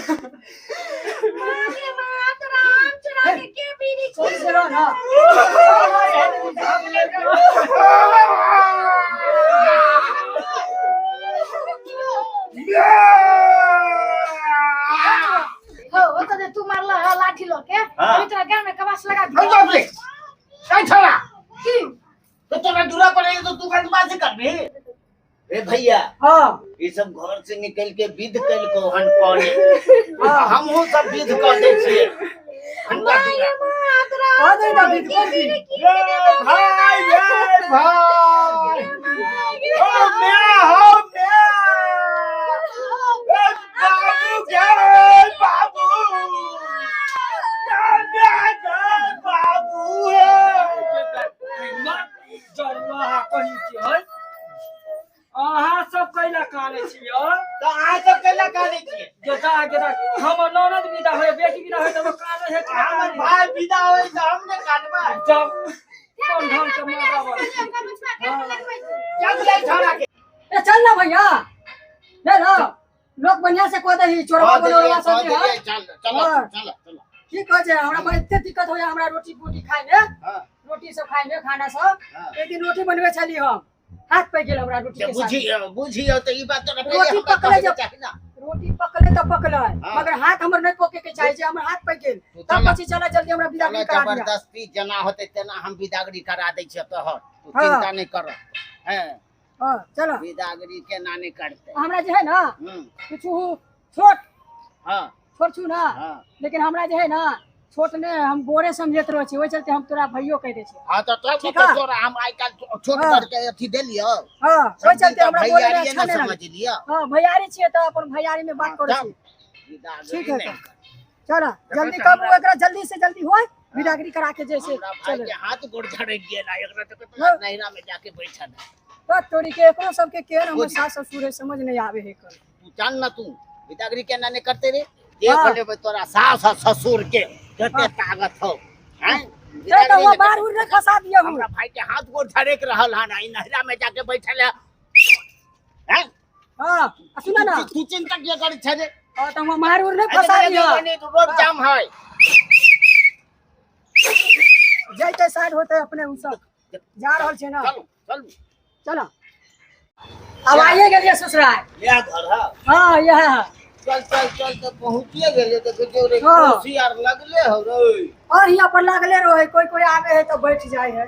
माँ माँ तोरा आम चुरा के के बीड़ी सोच से रह ना। हो ओ तो जे तू मारला है लाठी लो के। हाँ। अभी तोरा गाल में कबास लगा दियो। हम बाप रे, ए छोरा, की तो तोरा दूरा पड़े तो तू बदमाशी करबी रे भैया। हाँ ई सब घर से निकल के विध कल को हन कौने हाँ। हमहू सब विध कर दै छियै। हनका माँ ये दूरा। माँ तोरा आ जाई ना विध कर दी। ए भाई, ए भाई, ओ म्या, हो म्या, ए बाबू गे बाबू, ए म्या गे बाबू हे। जरवा कहीं के है अहाँ सब कैला काने छियै? तऽ अहाँ सब कैला कानै छियै? गेदा गेदा हमर ननद विदा होय, बेटी विदा होय तऽ काने है। हमर भाई विदा होय तऽ हम ने कानबै? जब कोन ढंग के मरदावा। चल ले छोरा के। ए चल ना भैया, ले ना लोग बढ़िया से कह दही चोरवा बनोरवा सब जे है। चल चल हाँ। चल चल। की कहै छै हमरा पर एते दिक्कत होइया हमरा रोटी पूटी खाय में, हाँ। रोटी सब खाय में खाना सब। हाँ। एक दिन रोटी बनबै छली हम, हाथ पकि गेल हमरा रोटी के साथ। बुझियो बुझियो तऽ ई बात तोरा पहिले रोटी हमरा पकड़ै कहैके जब- चाही ना। रोटी पकले तऽ पकलै हाँ। मगर हाथ हमर नहीं पके के चाही जे हमर हाथ पकि गेल। तू तब चल। પછી चल जल्दी हमरा विदागरी चलो करा दिया। जबरदस्ती जेना होतै तेना हम विदागरी करा दै छियै तोहर, तू हाँ। चिंता नहीं कर। हैं हां चलो विदागरी केना नहीं करतै। हमरा जे है ना हम्म किछु छोट हाँ छोट छु ना। हाँ लेकिन हमरा जे है ना छोट ने हम गोरे समझैत रहै छी, ओहि चलते हम तोरा भैयो कहि दै छी। हाँ तो तब ठीक तो है। तोरा हम आइ काल्हि छोट हाँ। करके अथी देलियो। हां ओहि चलते हमरा बोले में भैयारी अच्छा ने नहीं लगे। समझ लियो। हां भैयारी छियै तऽ अपन भैयारी में बात करै तब छी। विदागरी ठीक है नहीं तब। चलो जल्दी करू एकरा जल्दी से जल्दी होय विदागरी करा के जैसे हमरा भाई चले। के हाथ गोड़ झड़क गेल आ एकरा तो हाँ। नैहरा में जाके बैठल है। तो तोरी के एकरो सबके केहन हमर बुझ। सास ससुर है समझ नहीं आवे है कर। तू चल ना, तू विदागरी केना नहीं करते रे? देख हाँ। लेबै तोरा सास आ ससुर के कते हाँ। ताकत हो। हैं ए तो विदागरी वो नहीं बाहर करते। उड़ ने खसा दिया हूं। हमरा भाई के हाथ गोड़ झड़क रहल हन आ ई नैहरा में जाके बैठल है। हैं हां आ सुन ना तू चिंता किया करै छै रे? हां तो वो मार उड़ ने फंसा अरे दिया। बने तो रोड जाम है। जैते साइड होते अपने उ सब जा रहल छै ना। चलू चलू चलो अब आइए गेलिए ससुराल। यह घर है। हां यह है। चल चल चल तो पहुंचिए गेलिए तो देखियो रे हाँ। कुर्सी आर लगले हो रे। और यहाँ पर लागले रहे, कोई कोई आवे है तो बैठ जाए है।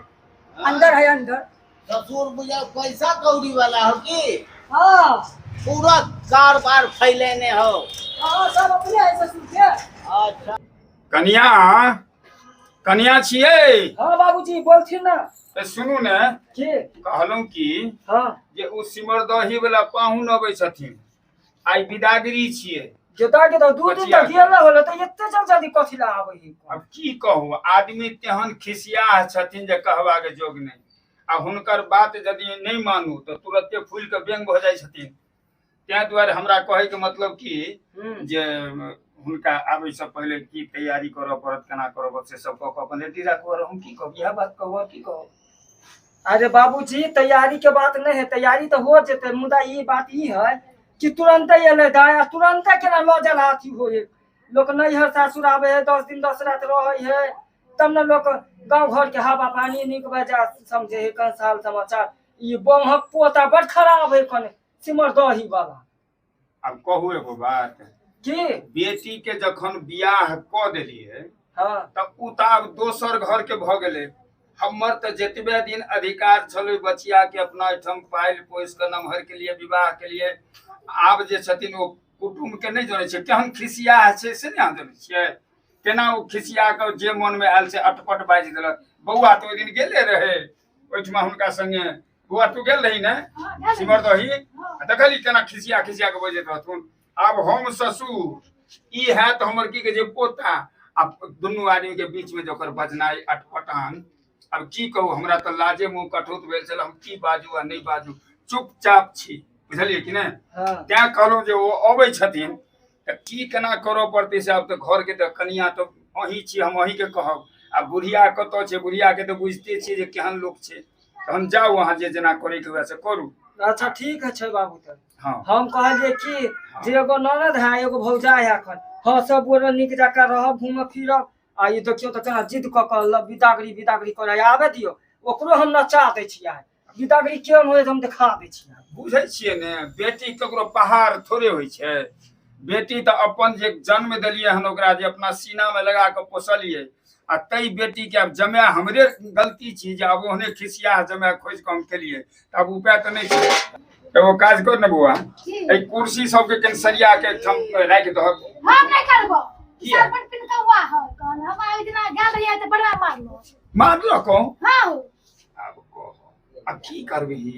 अंदर है अंदर। ससुर बुझा पैसा कौड़ी वाला हो की हाँ पूरा कारोबार फैलेने हो। हाँ सब अपने है ससुर के। अच्छा कनिया कनिया छियै? हाँ बाबूजी बोलथिन ना। तऽ सुनू ने की कहलहुँ की हाँ जे ओ सिमरदही वाला पाहुन अबै छथिन, आइ विदागरी छियै। गेदा गेदा 2 दिन बचिया तऽ गेल ना होले तऽ एते जल्दी जल्दी कथी ला आबै है? आब की कहू आदमी तेहन खिसियाह छथिन जे कहबाक जोग नहि। आ हुनकर बात यदि नहि मानू तऽ तुरते फूलि कऽ व्यंग भऽ जाइ छथिन। ताहि दुआरे हमरा कहैके मतलब की जे हुनका आबै से पहिले की तैयारी करऽ पड़त, केना करऽ पड़त, से सब कऽ कऽ अपन रेडी राखू। आओर हम की कहब, इएह बात कहू, की कहब? अरे बाबूजी तैयारी के बात नहीं है, तैयारी तो हो जेतै, मुदा ई बात ई है कि तुरंते एलै दाय आ तुरंते केना लऽ जाल अथी होय। लोक नैहर सासुर आबै है 10 दिन 10 रात रहै है तब ने लोक गाँव घर के हवा पानी नीक बजा समझे है कन साल समाचार। ई बमहक पोता बड़ खराब है कने सिमर दही वाला। आब कहू एगो बात की बेटी के जखन बियाह कऽ देलियै हाँ तऽ उ तऽ आब दोसर घर के भऽ गेलै। हमर तऽ जतबे दिन अधिकार छलै बचिया के अपना एहिठाम पालि पोसि कऽ नमहर के लिए विवाह के लिए, आब जे छथिन ओ कुटुम्ब के नहि जनै छियै केहन खिसियाह छै से नहि अहाँ जनै छियै। केना ओ खिसिया कऽ जे मनमे आयल से अटपट बाजि देलक। बौआ तऽ ओहि दिन गेले रहै ओहिठमा हुनका संगे। बौआ तू गेल रही ने सिमरदही? देखली केना खिसिया खिसिया कऽ बजैत रहथुन। आब हम ससुर ई हैत हमर की कहै छै पोता, आ दुनू आदमी के बीच में जे ओकर बजनाइ अटपटांग, आब की कहू हमरा तऽ लाजे मुँह कठौत भेल छल। हम की बाजू आ नहि बाजू, चुपचाप छी बुझलियै कि नहि? हाँ तैं कहलहुँ जे ओ अबै छथिन तऽ की केना करऽ पड़तै से। आब तऽ घरके तऽ कनिया तऽ अहीं छी, हम अहींके कहब। आ बुढ़िया कतऽ छै? बुढ़ियाके तऽ बुझिते छियै जे केहन लोक छै। तहन जाउ अहाँ जे जेना करैके हुए से करू। अच्छा ठीक है छै बाबू तऽ। हाँ। हम कहलियै कि जे एगो ननद है एगो भौजाइ है एखन, हाँ सब गोरे नीक जकाँ रहब घूमब फिरब। आ ई देखियौ तऽ केना जिद कऽ कऽ बिदागरी बिदागरी करै, आबे दियौ ओकरो हम नचा दै छियै, बिदागरी केहन होइ हम देखा दै छियै। बुझै छियै ने बेटी ककरो पहाड़ थोड़े होइ छै, बेटी तऽ अपन जे जन्म देलियै हन ओकरा जे अपना सीना में लगा कऽ पोसलियै, आ तै बेटी के आब जमाए हमरे गलती छी जे आब ओहने खिसिया जमाए खोजि कऽ हम केलियै, तऽ आब उपाय तऽ नहि छै। एगो काज कर ने बौआ, एहि कुर्सी सबके कनि सरिया के एकठाम राखि दहक। हम नहि करबो। किया? सब पिनकौआ है कहल हम एक दिना गेल रहियै तऽ बड़ा मारलो। मारलो कहूँ? हाँ। आब कह आब की करबही,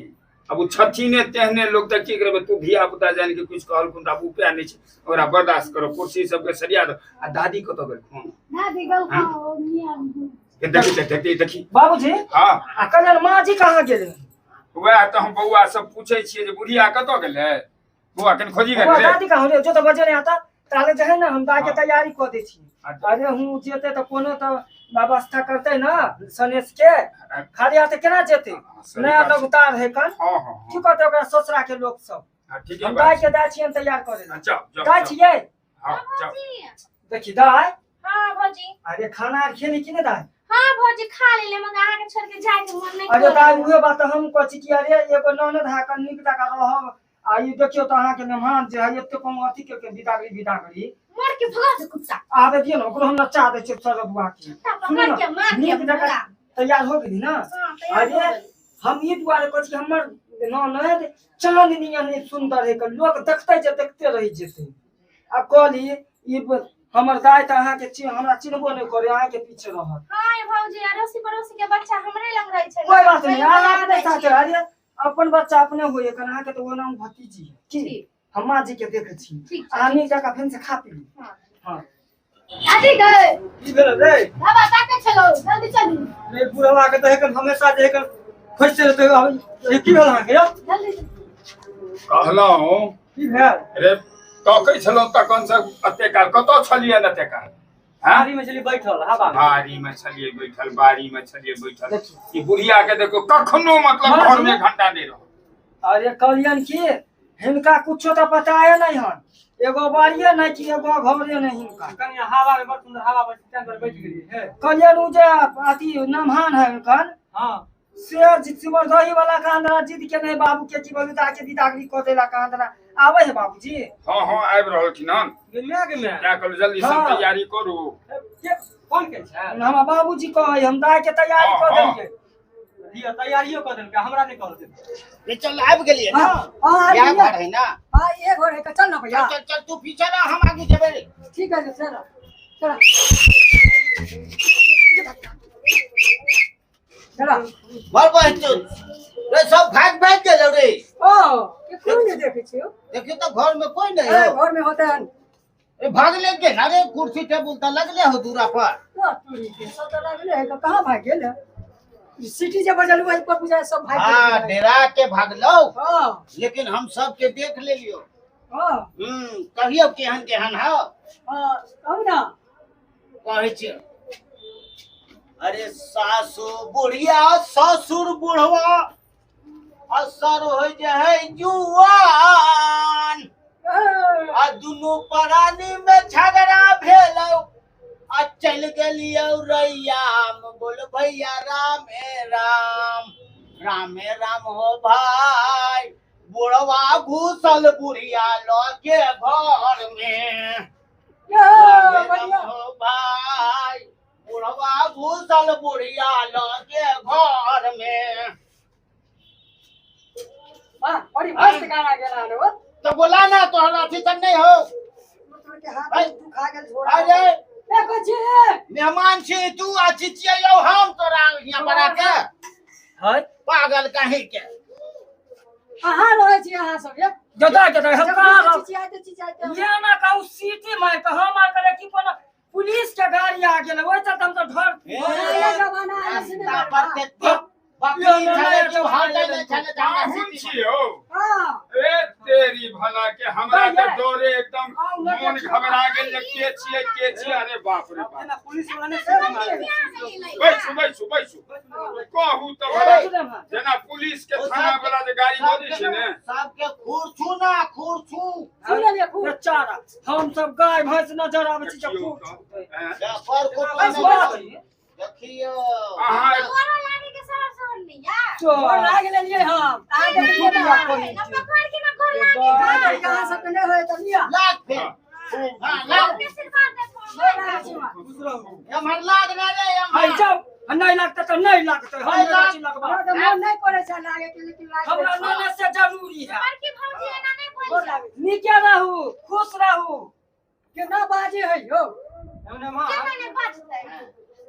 अब ओ छथिने तेहने लोग तऽ की करबै, तू धिया पुता जानि के कुछ कहलखुन तऽ आब उपाय नहि छै, ओकरा बर्दाश्त करो, कुर्सी सबके सरिया दो। आ दादी कतऽ गेलखुन? दादी गेलखुन हाँ? ओ मियाँ। देखी देखी देखी बाबूजी। हाँ। आ कल्याण माँ जी कहाँ गेलै? वएह तऽ हम बौआ सब पूछै छियै जे बुढ़िया कतऽ गेलै, बौआ कनि खोजी बौआ गेलै। दादी कहाँ रे? जो तऽ बजे नहि आता ताले जे है ना हम दाई के तैयारी कऽ दै छी। अच्छा। अरे हूँ जेतै तऽ कोनो तऽ व्यवस्था करतै ना सनेश के, खाली हाथे केना जेतै? सही नया बात छै। लोग उतार है कन। हाँ, हाँ, की हाँ। करतै ओकरा ससुरा के लोग सब? हाँ, ठीके हम बात दाई छै। के दाई छियनि तैयार करे ला। हाँ, जाओ, जाओ, दाई जाओ। छियै? हाँ, जाओ। देखी दाई। हाँ भौजी। अरे खाना आर खेली कि नहि दाई? हाँ भौजी खा लेले, मगर अहाँ के छोड़ के जाय के मन नहि अरे दाई करैया। उहे बात हम कहै छी कि अरे एगो ननद है कन नीक जकाँ रहब, आ ई देखियौ तऽ अहाँके मेहमान जे है एते कम अथी के बिदागरी बिदागरी। मार के भगा दे कुत्ता। आबे दियौ ने ओकरो हम नचा दै छियै सरदुआ के। कुत्ता सुनू पकड़ ने, के मार के नीक जकाँ भगा। तैयार हो गेली ना? हाँ, तैयार अरे हो गेली। हम ई दुआरे कहै छी हमर ननद चाँद नियन सुन्दर है, लोक देखते जे देखते रहि जेतै। आ कहली ई हमर दाइ तऽ अहाँके हमरा चिन्हबो नहि करे, अहाँके पीछे रहत। हाँ ये भौजी, अड़ोसी पड़ोसी के बच्चा हमरे लग रहे छै। कोई बात नहीं, अहाँ अपने दै साथे छियै। अरे अपन बच्चा अपने होइए, कन अहाँके तऽ ओना भतीजी है की? ठीक। हम माँ जी के देखै छी। ठीक छै। अहाँ नीक जकाँ फेर से खा पी ली। हाँ। हाँ। दादी गए। की भेल रे? बाबा ताके छलो, जल्दी चलू। रे बुढ़वा के तऽ एखन हमेशा जे एखन फँसि रहतै, आब की भेल अहाँके यौ? जल्दी चलू। कहलहुँ की भेल? रे तकै छलहुँ तखन से एते काल कतऽ छलियै एते काल? हाँ? बाड़ी में छलियै बैठल, हवा में। बाड़ी में छलियै बैठल, बाड़ी में छलियै बैठल। ई बुढ़िया के देखो कखनो मतलब हाँ, घर में घंटा नहीं रहो। अरे कहलियन कि हिनका कुछो तऽ पताए नहीं हन, एगो बाड़िए नहीं कि एगो घरे नहीं हिनका। कनि हवा में बड़ सुंदर हवा बड़ तें पर बैठ गेलियै हे। कहलियन उ जे अथी नमहान है हुनकर। हाँ। से सिमरदही वाला कांदरा जिद के नहीं बाबू के की बोलू जाके बिदागरी कऽ देला कांदरा आबै है बाबूजी। हाँ हाँ आबि रहलखिन हन। मिलने के मैं। क्या करू जल्दी से हाँ। तैयारी करू। के फोन के छै? हमरा बाबूजी कहै हम दाइ के तैयारी कऽ हाँ, हाँ। देलियै। लिअ तैयारियो कऽ देलकै, हमरा नहि कहलकै। ले चल आबि गेलियै ना? हाँ, हाँ, इएह आबि गेलियै। घर है ना? हाँ, ये घर है, चल ना भैया। चल, चल, चल, तू पीछे रह, हम आगू जेबै रे। ठीक है, चल, चल। चल। बड़ बहन चोद। रे सब भाग भाग गेलौ रे। ओ, के कोन नहीं देखै छियौ? देखियौ तऽ घर में कोई नहीं ए, हो। घर में होते हन। ए, भाग ले के ना रे, कुर्सी टेबुल तऽ लगले हो दूरा पर। वाह, तोरी के सब तऽ लगले है, कहाँ भाग गेल है? सिटी जे बजल वही पर बुझाय सब भाग गेल। हाँ, डेरा के भागलौ। हाँ। लेकिन हम सब के देख लेलियो। हाँ। कहियौ केहन केहन हौ। हाँ, कहू ना। कहै छियौ। अरे सासु बुढ़िया ससुर बुढ़वा असर हो जे है जुआन, आ दुनू प्राणी में झगड़ा भेलौ आ चल गेलियौ रैयाम। बोल भैया रामे राम, रामे राम हो भाई। बुढ़वा घुसल बुढ़िया लऽ के घर में। रामे राम हो भाई, बुढ़वा घुसल बुढ़िया लऽ के घर में। वाह, बड़ी मस्त गाना गेला हन हो। तो बोला ना तोहर अथी तऽ नहीं हो। तोहर के हाथ अरे, दुखा गेल झोरा। अरे, ए, को छी? मेहमान छी तू आ चिचियौ हम तोरा यहाँ बना के। है? पागल कहीं के। अहाँ रहै छी अहाँ सब ये। जता जता हम जब कहाँ रहब? चिचियाते चिचियाते हम- ये ना कहू सीटी मार के हम आर करे की कोनो पुलिस के गाड़ी आ गेल, ओहि चलते हम तो डर। ए, नया जमाना आयल छै ने रास्ता पर बाबा। ते बकरी यो, यो, छलै यो, कि हटै यो, नहि यो, छलै तऽ हमरा पाहुन सीटी छी हो। हाँ। ए तेरी भला के हमरा भैया। तऽ डरे एकदम आउ, लगे मोन छी। घबरा गेल जे के छियै के छियै। अरे बाप रे बाप, जेना पुलिस वाला ने सीटी मारे। बैसू बैसू बैसू, कहू तऽ भला जेना पुलिस के थाना वाला जे गाड़ी बजै छै ने। सबके खुरछू ना खुरछू। सुन लेलियै खूब। बेचारा हम सब गाय भैंस नजर आबै छी जब देखियौ खूब तऽ, ऐं, पर कुटुम्ब बात देखियौ अहाँ गोरो लागे के सर सर नहीं यार। गोर लागि लेलियै हम। अहाँ देखलियै ना? ना पकड़ के ना गोर लागे के। अहाँ सबके नहि होय तऽ लिअ। लाग फेर। खूब हाँ, लाग। के आशीर्वाद दे गोर लागै छी हम। खुश रहू। एम्हर लाग ना रे आई एम्हर। जाओ, आ नहीं लगता तो नहीं लगता, हम नहीं नहीं लाग- बची लगवा। हमरा तऽ मोन नहि करै छै लागे के, लेकिन लागि हमरा जाइ छै। ननद से जरूरी है। बड़की भौजी एना नहीं गोर बोल। लागै छी। नीके रहू, खुश रहू। केना बाजै है यौ एमने मार। केना नहीं बाजतै?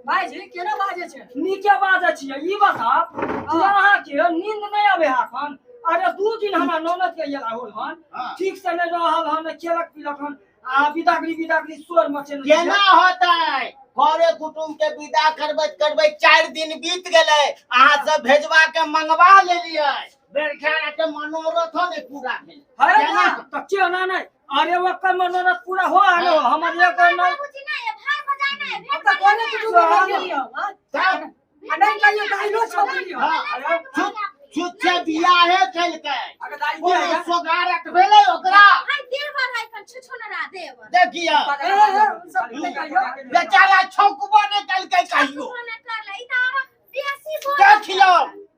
भाईजी, केना बाजै छै? नीके बाजै छियै। ई बताब कि अहाँके नींद नहि आबै है एखन? अरे 2 दिन हमरा ननद के एला होल हन, हाँ। ठीक से नहि रहल हन, नहि खेलक पीलक हन, आ बिदागरी बिदागरी शोर मचेने छियै। केना होतै? घरे कुटुम्ब के विदा करबैत करबैत 4 दिन बीत गेलै, अहाँ सब भेजवा के मंगवा लेलियै। बेचारा के मनोरथो नहि पूरा भेल। है केना? तऽ केना नहि? अरे ओकर मनोरथ पूरा हो आनो, हमर एगो नहि। बाबूजी नहीं है, भाई भजाई नहीं है, हम तऽ कोने कुटुम्ब मे गेलियै हम, हाँ? तब आ नहि कहियो तऽ आइलो छौ हाँ, छुच्छे बियाहे केलकै, अगर दाई के कोनो है सोगारत भेलै ओकरा? भाई देवर है कन छुछु ना रा देवर। देखियौ ए, ए, सब नहि कहियो। बेचारा छौकबो नहि केलकै कहियो। छुछु ना कर ले, ई तऽ आरो बेसी बोल। देखियौ।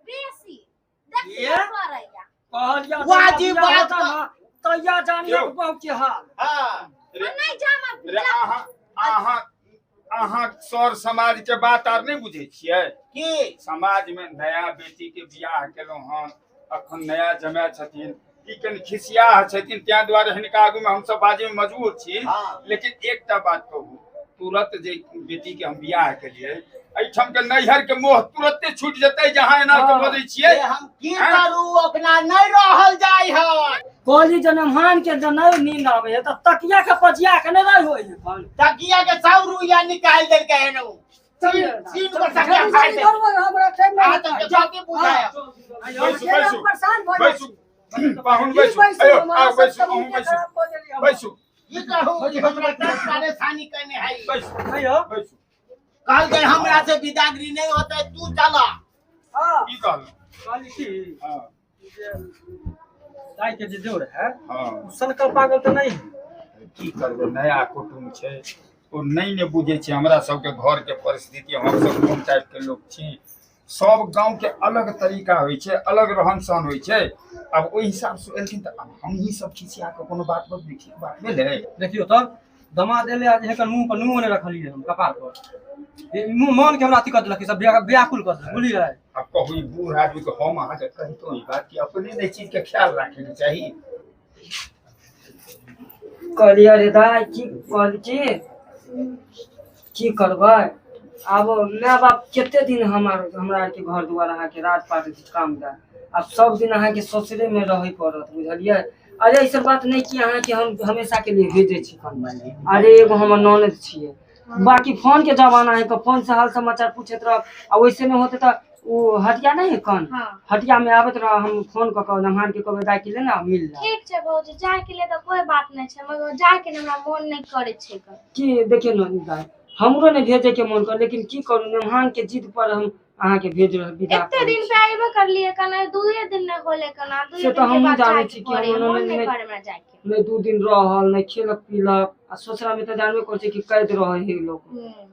बेसी। देखियौ ये? करैया। कहलिया वाजिब बात तैया जानियो यौ। बहु के हाल। हाँ। रे नहीं जामा रे अहाँ अहाँ अहाँ सर समाज के बात आर नहि बुझै छियै? की समाज में नया बेटी के बियाह केलहुँ हन, अखन नया जमाय छथिन, ई कनि खिसियाह छथिन, ताहि दुआरे हिनका आगू में हमसब बाजै में मजबूर छी। हाँ। लेकिन एकटा बात कहू, तुरंत जे बेटी के हम बियाह केलियै, एहिठाम के नैहर के मोह तुरंते छूटि जेतै जहाँ एना के बजै छियै। जे हम की करू, ओकरा नहि रहल जाइ है। कहली जनमहान के जब नहीं नींद आबै है तऽ तकिया के पजिया के नहि रहै होइ है फोन। तकिया के 100 रुपया निकाल देलकै हन उ। तीन गो तकिया जल्दी फाड़ि जल्दी देलकै। करू, हमरा टाइम नहि अहाँ हेतै। तऽ जाति बुझायब। बैसू केना बैसू परेशान भऽ जाइ बैसू छी। पाहुन की बैसू, बैसू, अयो हमरा आउ सब बैसू, तऽ अहूँ मुँहे बैसू खराब कऽ देलियै हमरा। बैसू की कहू जे हमरा दस परेशानी केने है। बैसू कहियो बैसू। कहलकै हमरा से बिदागरी नहि होतै, तू चला। हाँ। की कहलहुँ? कहली की हाँ जे दाई के जे जोड़ है हाँ। उ सनकल पागल तऽ नहीं है। की करबै, नया कुटुम्ब छै, ओ नहि ने बुझै छै हमरा सबके घर के परिस्थिति, हमसब कोन टाइप के लोक छी। सब गाँव के अलग तरीका होइ छै, अलग रहन सहन होइ छै। आब ओहि हिसाब से एलखिन तऽ आब हमही सब खिसिया कऽ कोनो बात बजबै, ठीक बात भेलै? देखियौ तऽ दमाद एलै आ जे एकर मुँह पर नुओ नहि रखलियै हम कपार पर। ई मुँह मन के हमरा अथी कऽ देलक, ई सब व्याकुल कऽ देलक, बुझलियै? आब कहू ई बूढ़ आदमी के हम अहाँके कहितो ई बात कि अपने ने चीज के ख्याल राखै के चाही। कहलियै अरे दाइ की कहली की की करबै आब, my बाप कते दिन हमर हमरा आरके घर दुआर अहाँके राजपाट काम दए, आब सब दिन अहाँके ससुरे में रहै पड़त, बुझलियै? अरे ऐसन बात नहि कि अहाँके हम हमेशा के लिए भेजै छी कन। अरे एगो हमर ननद छियै, बाकी फोन के जमाना है, फोन से हाल समाचार पूछैत रहब, आ वैसे नहि होतै तऽ ओ हटिया नहि है कन, हाँ। हटिया में आबैत रह, हम फोन कऽ कऽ नमहान के कहबै दाइ के ले ना मिल जाए। ठीक छै भौजी, जाय के लिए तऽ कोई बात नहीं छै, मगर जाय के हमरा मन नहीं करै छै कन। कि देखियौ न दाइ, हमरो नहि भेजै के मन कर, लेकिन की करू, मेहमान के जिद पर हम अहाँके भेज रहल विदा एते करै दिन छी। पे आइबे करलियै कना, 2 दिन नहि होलै कना, 2 से दिन तऽ के हमहूँ बाद जानै जाय छी के कि पड़े, हमर मन ननद नहीं नहि करे हमरा जाय के। नहि 2 दिन रहल, नहि खेलक पीलक, आ ससुरा में तऽ जानबे करै छै कि कैद रहै है लोग,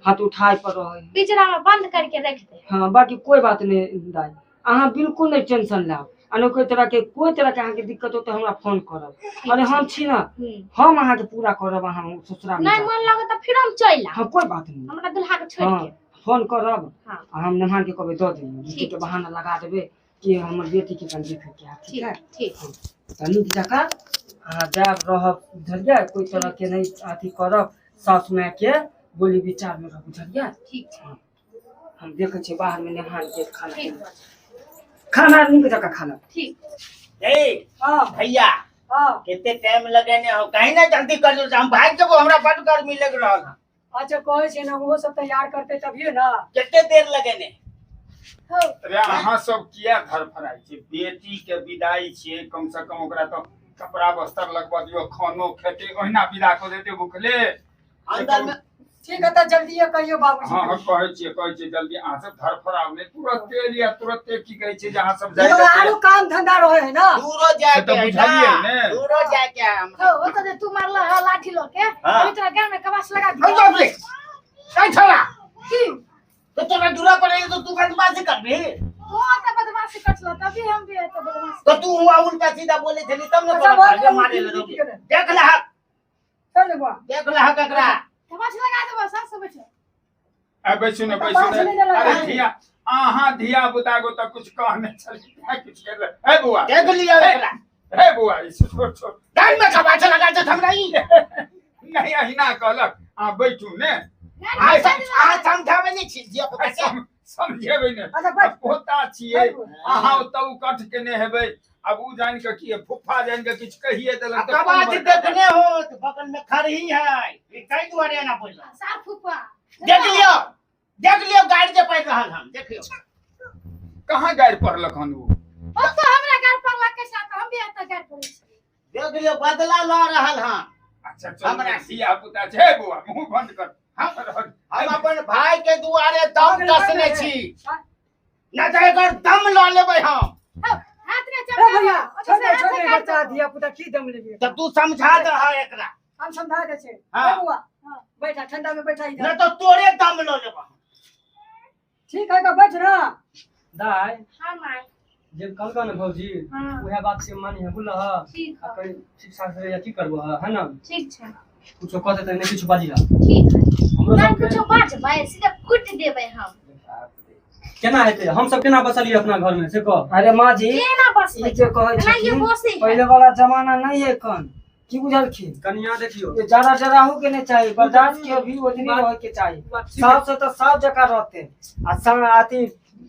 हाथ उठाय पर रहै है, पिंजरा में बंद करके रख दे। हाँ बाकी कोई बात नहीं दाइ, अहाँ बिल्कुल नहीं टेंशन लाब, आ नहि कोई तरह के अहाँके दिक्कत हो तऽ हमरा फोन करब। अरे हम छी ना, हम अहाँके पूरा करब, अहाँ ससुरा में नहीं जाउ। मन लगे तऽ फिर हम चलि आब। हाँ कोई बात नहीं, हमरा दुल्हा के छोड़ हाँ के। फोन करब। हाँ। आ हम मेहमान के कहबै दऽ देबै, बेटी ठीक के छै। बहाना लगा देबै कि हमर बेटी के कनि देखे के है, ठीक ठीक है? ठीक। तऽ नीक जकाँ अहाँ जायब रहब, बुझलियै? कोई तरह के नहीं अथी करब, सास माय के बोली विचार में रहब, बुझलियै? ठीक छै। हम देखै छियै बाहर में मेहमान के खाना, ठीक खाना नीक जकाँ खाना। ठीक। ए हाँ भैया, हाँ कते टाइम लगेने हो, कहीं ना जल्दी कर दो, हम भाग जबो, हमरा बड गर्मी लग रहल है। अच्छा कहै छै ना, ओहो सब तैयार करते तभिए ना। कते देर लगेने? अरे अहाँ सब किया धरफड़ाइ छी? बेटी के विदाई छियै, कम से कम ओकरा तऽ कपड़ा बस्तर लगवा दियो, खानो खेते ओहिना विदा कऽ देते भुखले। अंदर में ठीक है, त जल्दी कहियो बाबूजी। हाँ हाँ, कहै छियै कहै छियै जल्दी। अहाँ सब धरफड़ाउ नहि, तुरते एलियै तुरते की कहै छै जे अहाँ सब जाइ मगर आरो काम धंधा रहे है ना। दूरो जाए से के तऽ है बुझलियै ना, ने। दूरो जाए के है हमरा। हो तो जे तू मारला है लाठी लऽ के, हाँ। अभी तोरा गाल में कबास लगा हम दियो। बाप रे, ए छोरा की तो तोरा दूरा पर तो तू बदमाशी करबी? तू तो बदमाशी करछल तभी हम भी तो बदमाशी। तो तू हुआ उल्टा सीधा बोले छली तब न अच्छा, तोरा बोल, घर मारे बोल, ले। बोल, बोल। देख लहक, चल बुआ, देख लहक एकरा। कबास लगा देबो सास से बैठो। आ बैसू ने तऽ बैसू बात ने। नहि लगा। अरे धिया अहाँ धिया पुता को तऽ कुछ कहने छलियै, कुछ करले। हे बुआ, देख लियो एकरा। हे बुआ, ई छोड़ छोड़, गाल में कबास लगा दे हमरा ई। नहीं अहिना कहलक, अहाँ बैठू ने। आ समझाबै नहि छी धिया पुता के। समझेबै ने। अच्छा बैठ। पोता छियै अहाँ, ओतऽ उ कठ केने हेबै। अब उ जानि कऽ की फुफा जानि कऽ किछु कहिए देलक तऽ कोन कबाज बड़का देखने हो तो बगल में खरही है, ई कई दुआरे एना बोल रहल। साफ फुफा देख लियो, देख लियो गाड़ी जे पढ़ रहल हम, देखियो कहाँ गारि पढ़लक हन उ? ओ तो हमरा गाल पड़ला के साथ हम भी एतऽ गाल पड़ै छी। देख लियो बदला ल रहल हन। अच्छा चल, हमरा- धिया पुता छै बौआ, मुँह बंद कर। हम अपन भाई के दुआरे दम कसने छी, न तऽ एकर दम ल लेबै हम। हौ, हाथ में ए चमका भैया, दो, छोड़ दे हाथ छोड़ दे में काट बच्चा दो। धिया पुता की दम लेबी? तऽ तू समझा दह एकरा। हम समझा दे छै। हाँ। ए बुआ, बैठा, ठंडा में बैठा न इधर। तऽ तोरे दम ल लेबै। ठीक है तो बैठ ना। दाय हाँ माय। जे कहलका ने भौजी, हाँ। उएह बात से मानी है बुझलह? ठीक आ है। कहीं ठीक ठाक से की करबो है ना? ठीक छै। कुछो कह देतै नहि किछु बाजिहा। ठीक है। हमरो ना सबके कुछो बाजबै सीधा कुट देबै हम। केना हेतै? हम सब केना बसलियै अपना घर में से कह। अरे माँ जी, केना बसबै? ई जे कहै एना ये छथिन, बसै है। पहिले वाला जमाना नहीं है कन, की बुझलखिन? कनिया देखियो, ये ज्यादा डराहू के नहीं चाहिए, बर्दाश्त के भी उतनी रहे के चाहिए। बात ठीक है। साफ से तो साफ जगह रहते आ अथी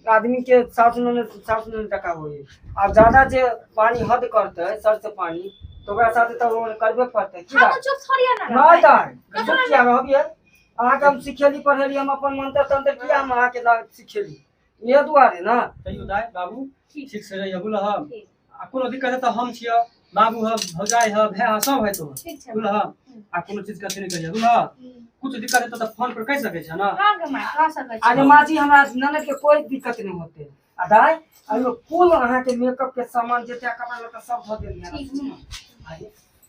आदमी के साफ साफ जगह होई। आ ज्यादा जे पानी हद करते सर से पानी तो ओकरा साथे तो वो करबे पड़ते। की हम बात तो चुप थोड़ी ना नहीं रहबै। दाय, चुप किया रहबियै? अहाँके हम सिखेली पढ़ेली, हम अपन मंत्र तंत्र किया हम अहाँके सिखेली, इहे दुआरे ना। तैयो दाय बाबू ठीक से रहिए बुझलह? ठीक। आ कोनो दिक्कत है तऽ हम छियै, बाबू है, भौजाई है, भाय है, सब है तो ठीक छै। बुझलह? आ कोनो चीज के अथी नहि करिहे बुझलह? कुछ दिक्कत हेतौ तऽ फोन पर कहि सकै छै ना? हाँ गे माय, कह सकै छी। अरे माँ जी, हमरा ननद के कोई दिक्कत नहीं होते। आ दाय, अरे कुल अहाँ के मेकअप के सामान जते कपड़ा लत्ता सब धो देलियै। ठीक सुनू ने, अरे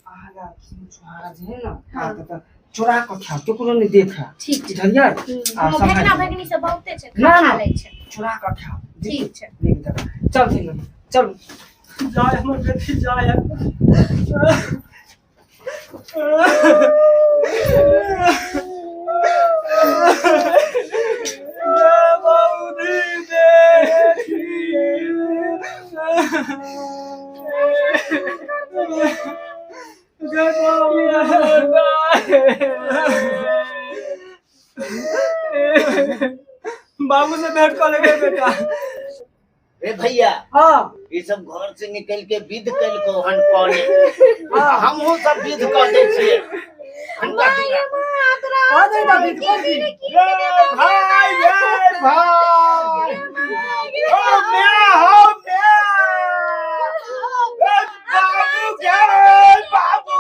अहाँ ला छुहारा जे है ना, हाँ, तऽ चोरा कऽ खाओ, केकरो नहीं देखा। ठीक छै। बुझलियै? आ हम सम्हारि भेगना लिअ। भेगनी सब बहुते छै, ना, खा ना। लै छै। चोरा कऽ खाओ। ठीक छै। चल ठीक, चल जाय हमर बेटी जाय। बाबू से भेंट कर लेबै बेटा। रे भैया, हाँ ई सब घर से निकल के विध कलको हन कॉलेज, हाँ। हमहूँ सब विध कर दै छियै। हनका दुरा। आ दे दा विध कर दी। रे भाई, रे भाई, ओ म्या हो म्या, ए बाबू गे बाबू,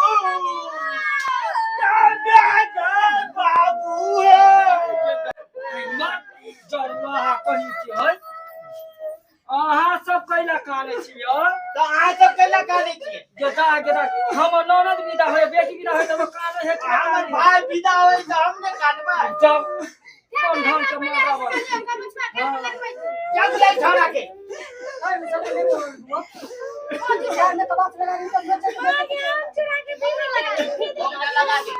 म्या गे बाबू हे। जरवा कहीं के है, अहाँ सब कैला काने छियै? तऽ अहाँ सब कैला कानै छियै? गेदा गेदा, हमर ननद विदा होय, बेटी विदा होय तऽ काने है? हमर भाई विदा होय तऽ हम नहि कानबै? जब कोन ढंग के मर्दावा छी। चल जाइ छोरा के। ए, सब ले बुआ। यार में कबास लगा दी तो बच्चे के ओकरा लगा दे।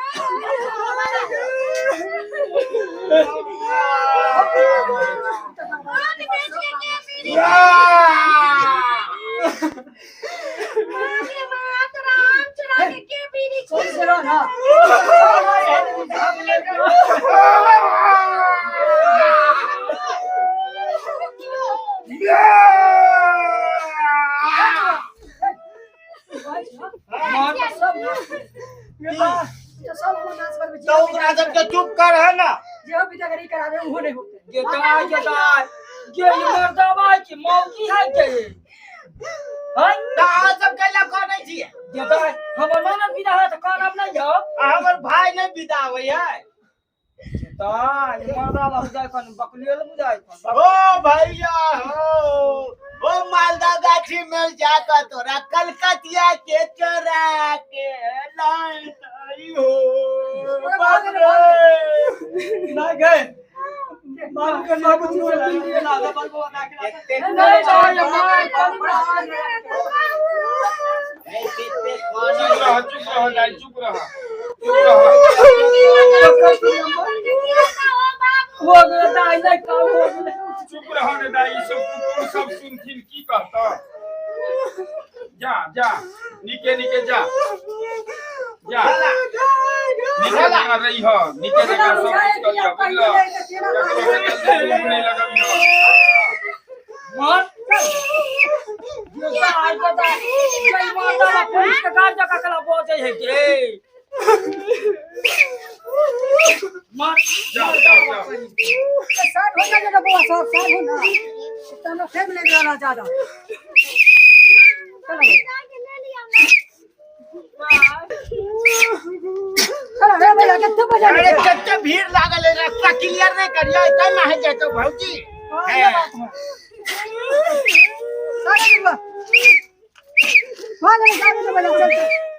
छोड़ से रहो ना। सब तो सब हम नाच करबे। तो ओकरा सबके चुप कर है ना। जे हो विदा करी करावे उहो नहीं होते। गेदा गेदा, गे ई मर्दावा की मौगी है के? हैं तऽ अहाँ सब कैला करै छियै? जे दाइ हमर ननद विदा है तऽ करब नहि यौ। आ हमर भाय नहि विदा होइ है। दाइ मरदा लग जाइ कन बकलियो लग जाइ कन। ओ भैया हो, ओ मालदा गाछी में जाकर तोरा कलकतिया के चोरा के लाइ हो। बाप रे। नहीं गए बाबू के बाबू जी से पी ला दे बाबू ना के नहीं दाइ माय चुप रह, चुप रह दाइ, चुप रह, चुप रह। हो गेलै दाइ, नहि काम हो गेलै। चुप रह ने दाइ, ई सब कुटुम्ब सब सुनथिन की कहता। जा जा निके निके जा जा, निके जगह रही हो, निके जगह सब कुछ करियो, बुझलो? ककरो से जल्दी मुँह नहीं लगबियो। मर दाइ के दाइ जय मरदा ला पुलिस के गाड़ जका कला बजै है के मर। जा जा जा। साइड हो जा बउआ सब, साइड हो ना, तो हमरा टाइम लग रहा ज्यादा। चलो चलो रे भैया, कितने बजे? अरे कते भीड़ लागल है, रास्ता क्लियर नहीं करियो, केना है जेतो भौजी? हाँ, ये बात है। सारे दिन बा। हाँ, चलो, चलो, चल, चल।